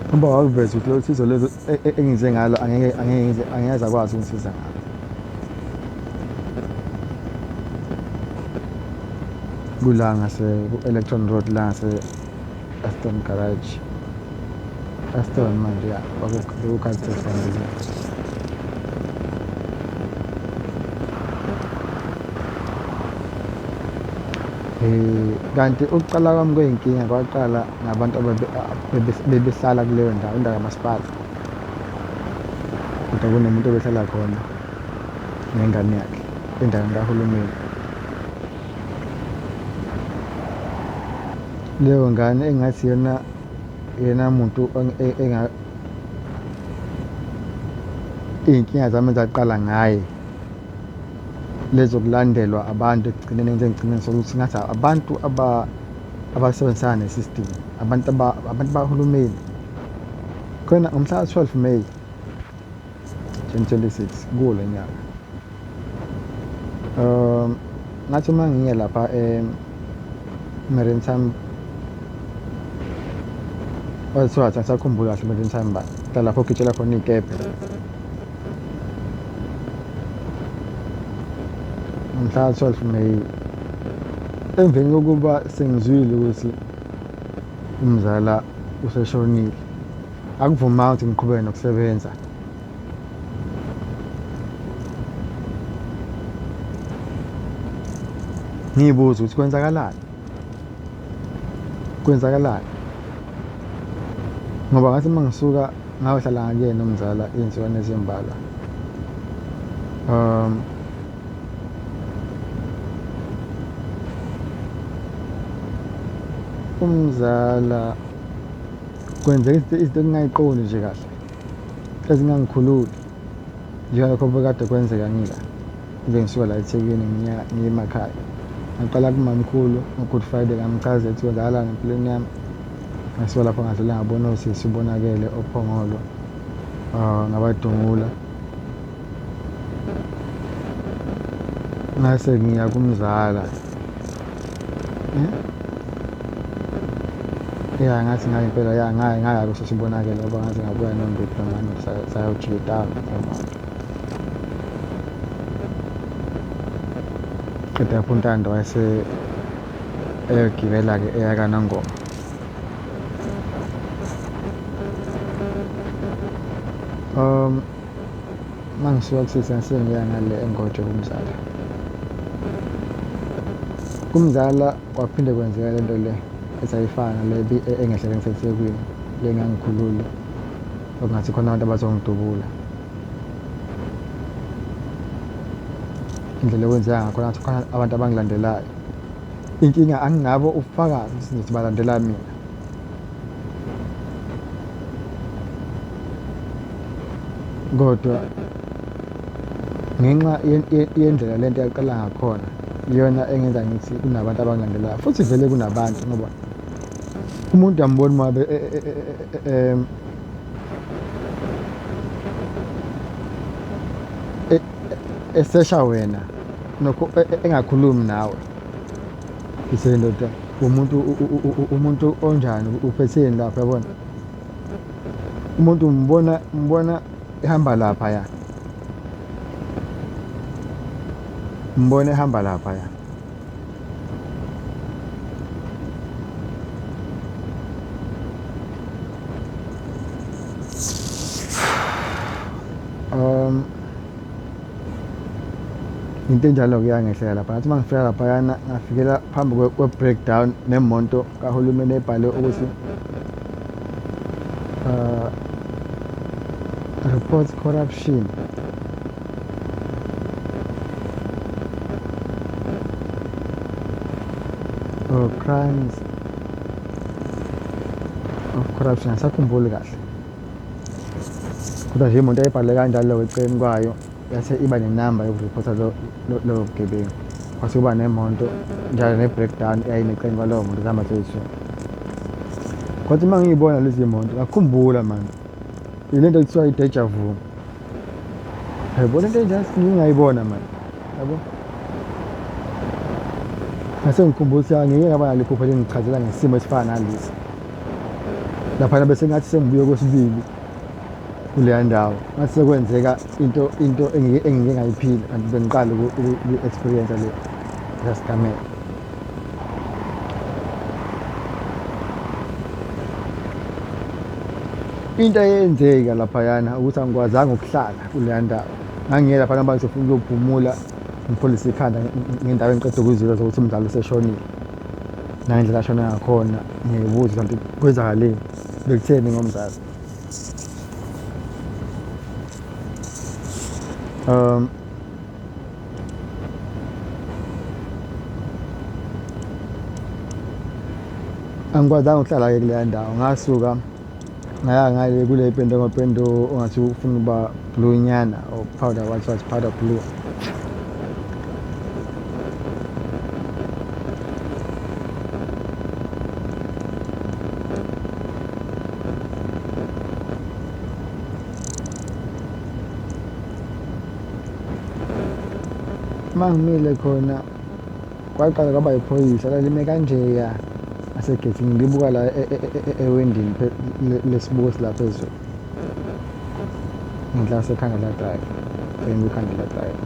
Ngoba wakuveza ukuthi lolu sizo lezo engize ngalo angeke angeke ngize angeke akwazi ukungisiza ngalo. Kula ngase ku-Electron Road la ngase Aston Garage. Aston manje ya kwaku-Carlton phambilini. Kanti ukuqala kwami kwey'nkinga kwaqala ngabantu bebehlala kuleyo ndawo, indawo kamasipala. Kodwa kunomuntu obehlala khona nengane yakhe endaweni kahulumeni. Leyo ngane engathi iyona yena muntu iy'nkinga zami zaqala ngaye. Lezokulandelwa abantu ekugcineni enze ngigcine ngisola ukuthi ngathi abantu abasebenzisana ne-system, abantu abantu bakahulumeni. Khona ngomhla ka-12 May 2026 kuwo lo nyaka. Ngathi uma ngiya lapha e-Maritime kwathiwa angisakhumbuli kahle Maritime bani, lapho okugitshelwa khona iy'kebhe. Ngomhla ka-12 May emveni kokuba sengizwile ukuthi umzala useshonile, akuvumanga ukuthi ngiqhubeke nokusebenza. Ngiyibuza ukuthi kwenzakalani, kwenzakalani ngoba ngathi uma ngisuka ngayohlala ngakuyena umzala iy'nsukwana ezimbalwa. Umzala kwenzeka izinto engingayiqondi nje kahle ezingangikhululi njengalokho obekade kwenzeka ngila ngize ngisuka la eThekwini ngiya ngiye emakhaya. Ngaqala kumamkhulu ngo-Good Friday ngamchazela ukuthi kwenzakalani empilweni yami. Ngasuka lapho ngadlula ngabona osisi uBonakele oPhongolo ngabadungula. Ngase ngiya kumzala. Ya ngathi ngayo impela ya ngaya ngaya kusisi uBonakele ngoba ngaze ngabuya noNduku nomama sayojika ngemoto. Qeda lapho uNtando wayese eyogibela-ke eya kaNongoma. Uma ngisuka kusisi ngase ngiya ngale eNgoje kumzala. Kumzala kwaphinde kwenzeka le nto le esayifana le engehlele ngiseThekwini le engangikhulule okungathi khona abantu abazongidubula. Indlela ekwenzeka ngakhona ngathi khona abantu abangilandelayo. Inkinga anginabo ubufakazi ukuthi ngithi balandela mina. Kodwa ngenxa yendlela lento yaqala ngakhona iyona engenza ngithi kunabantu abangilandelayo futhi vele kunabantu ngoba umuntu uyambona uma esesha wena nokho engakhulumi nawe. Ngithe ndoda umuntu umuntu onjani uphetheni lapha yabona. Umuntu umbona umbona ehamba lapha ya. Umbona ehamba lapha ya. Into enjalo-ke yangehlela lapha. Ngathi uma ngifika laphayana ngafikela phambi kwe-breakdown nemoto kahulumeni ebhalwe ukuthi report corruption. Or crimes of corruption, angisakhumbuli kahle. Kodwa nje imoto yayibhalwe kanjalo eceleni kwayo yase iba nenamba yokuripotha lobo bugebengu. Kwase kuba nemoto njalo ne-breakdown eyayime eceleni kwaleyo moto zihamba zoyi-two. Kwathi uma ngiyibona lezi moto ngakhumbula mani ile nto ekuthiwa i-deja vu. Yabo lento enjalo ngingayibona mani yabo. Ngase ngikhumbula ukuthi angike ngaba nalo iphupho elingichazela ngesimo esifana nalesi. Laphana bese ngathi sengibuye kwesibili kuleya ndawo, ngathi sekwenzeka into engike ngayiphila kanti bengiqala uku-experience le lesigameko. Into eyenzeka laphayana ukuthi angikwazanga ukuhlala kuleya ndawo. Ngangiye laphana ngoba ngizofuna ukuyophumula ngipholise ikhanda ngendawo engiqeda ukuzizwa zokuthi umdlalo useshonile. Nangendlela ashona ngakhona ngiyibuza kanti kwenzakaleni, bekutheni ngomzali. Angikwazanga ukuhlala-ke kuleya ndawo, ngasuka ngaya ngale kule pende ngopende ongathi ufuna ukuba blue nyana or powder what what powder blue. Uma ngimile khona kwaqala kwaba yiphoyisa lalime kanjeya ngasegeyithini ngibuka la ewindini lesibuko esila phezulu ngenhla yasekhanda la driver kwikhanda la driver.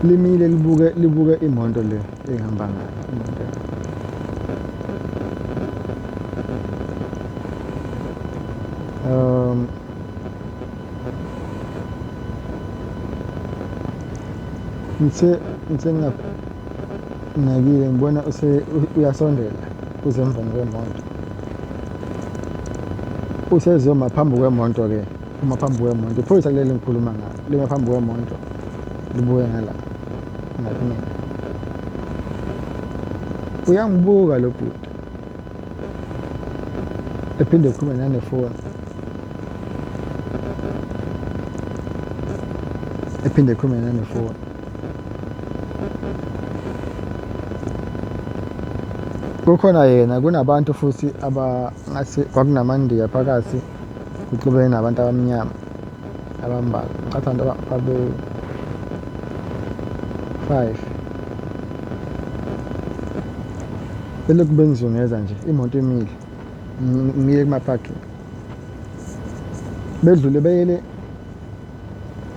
Limile libuke imoto le engihamba ngayo imoto. Ngithe nginakile ngibona uyasondela uze emveni kwemoto. Usezoma phambi kwemoto-ke, uma phambi kwemoto, iphoyisa kuleli engikhuluma ngalo, lima phambi kwemoto libuke ngala ngakumina. Uyangibuka lo bhuti, ephinde ekhulume nanefoni, ephinde ekhulume nanefoni. Kukhona yena, kunabantu futhi abangathi kwakunamandiya phakathi, kuxubene nabantu abamnyama abambalwa. Ngicabanga abantu babe-5. Belokhu bengizungeza nje, imoto imile, ngimile kuma-parking. Bedlule beyele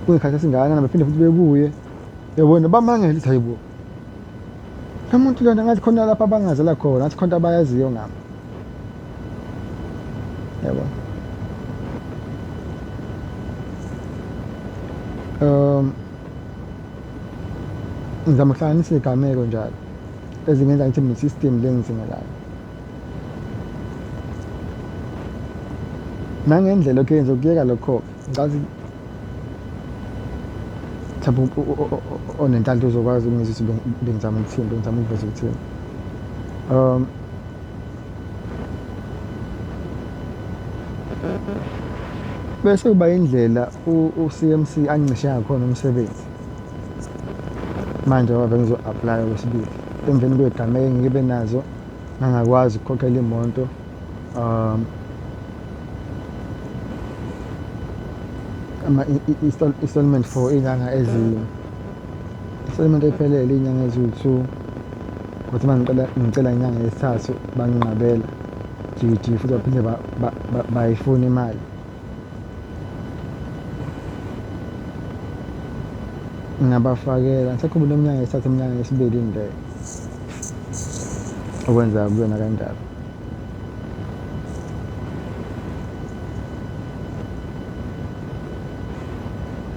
kuyikhathi esingakanani, baphinde futhi bebuye. Yabona bamangele ukuthi hayibo, lo muntu lona ngathi khona lapha abangazela khona, ngathi khona abayaziyo ngami. Yabo. Ngizama ukuhlanganisa iy'gameko njalo ezingenza ngithi mina-system le engizingelayo. Nangendlela okhe ngizokuyeka lokho-ke, ngicathi mhlawumbe onenhlanhla uzokwazi ukungizwa ukuthi bengizama ukuthini, bengizama ukuveza ukuthini. Bese kuba indlela u-C_M_C angicishe ngakhona umsebenzi. Manje ngoba bengizo-apply-a okwesibili, emveni kwey'gameko engibe nazo ngangakwazi ukukhokhela imoto. Ama-installment for iy'nyanga installment ephelele iy'nyanga eziwu-2. Kwathi uma ngicela inyanga yesithathu banginqabela jiki futhi baphinde bayifuna imali. Ngabafakela, ngisakhumbula iminyaka yesithathu iminyaka yesibili yini leyo okwenzeka kuyona kanjalo.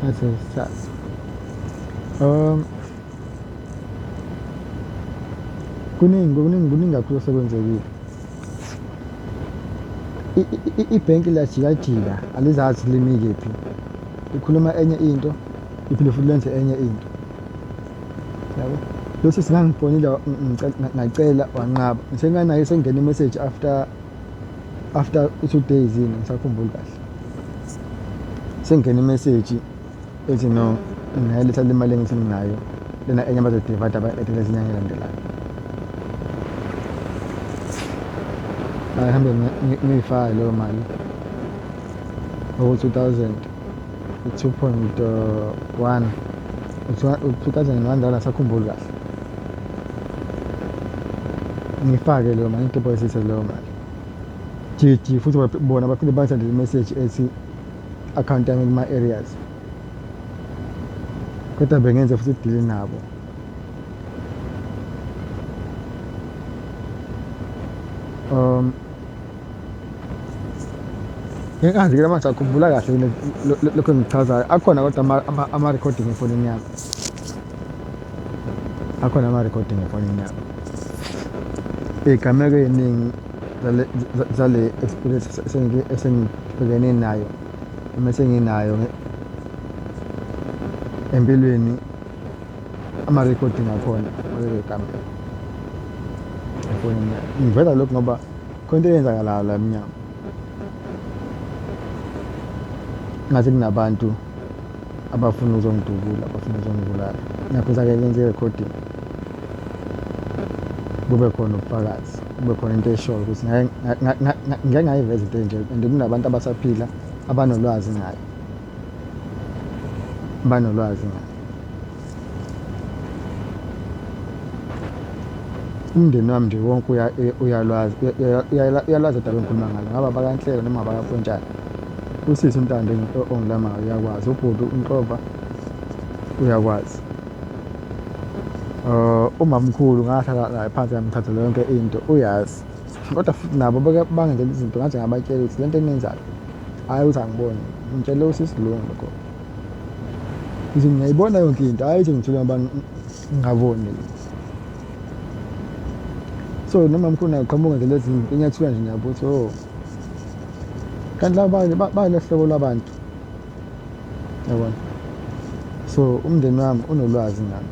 Ngathi yesithathu. Kuningi kuningi kuningi kakhulu osekwenzekile. Ibhenki liyajikajika alizazi limi kephi, likhuluma enye into liphinde futhi lenze enye into, yabo. Lo sisi ngangifonile ngacela wanqaba, senganaye sengingena i-message after 2 days yini, angisakhumbuli kahle. Sengingena i-message ethi no, ngingayiletha le mali engithi nginayo lena enye bazoyi-divide ba-add-e inyanga elandelayo. Ngihambe ngiyifake leyo mali oku-2,000, u-2.1, u-$2,001, angisakhumbuli kahle. Ngifake leyo mali, ngidephozithe leyo mali. Jiji futhi bona baphinde bangisendele imeseji ethi akhawunti yami kuma-areas. Kodwa bengenze futhi idili nabo. Um Ngingazi-ke manje akhumbula kahle lokho engikuchazayo. Akhona kodwa ama-recording efonini yami. Akhona ama-recording efonini yami. Iy'gameko ey'ningi zale experience esengibhekene nayo noma esenginayo empilweni ama-recording akhona kulelo gameko efonini yami. Ngiveza lokhu ngoba khona into eyenzakalayo la emnyango. Ngathi kunabantu abafuna ukuzongidubula, abafuna ukuzongibulala. Ngiyakhuza-ke ngenze i-recording kube khona ubufakazi, kube khona into eshoyo ukuthi ngeke ngayiveza into enje and kunabantu abasaphila abanolwazi ngayo, banolwazi ngayo. Umndeni wami nje wonke uyalwazi uyalwazi udaba engikhuluma ngalo, ngabe abakaNhleko noma abakaMpontshane. Usisi uNtando ongilamayo uyakwazi, ubhuti uNhlova uyakwazi. Umamkhulu ngahlala naye phansi ngamchathela yonke into uyazi. Kodwa futhi nabo bake bangenzela izinto ngaze ngabatshela ukuthi lento eniyenzayo hhayi ukuthi angiboni, ngitshele usisi lo lokho. Ngithi ngiyayibona yonke into, hhayi ukuthi ngithule ngoba ngingaboni. So noma mkhulu naye uqhamuka nje lezi zinto inyathuka nje nabo ukuthi oh kanti laba balohlobo lwabantu yabona. So umndeni wami unolwazi ngami.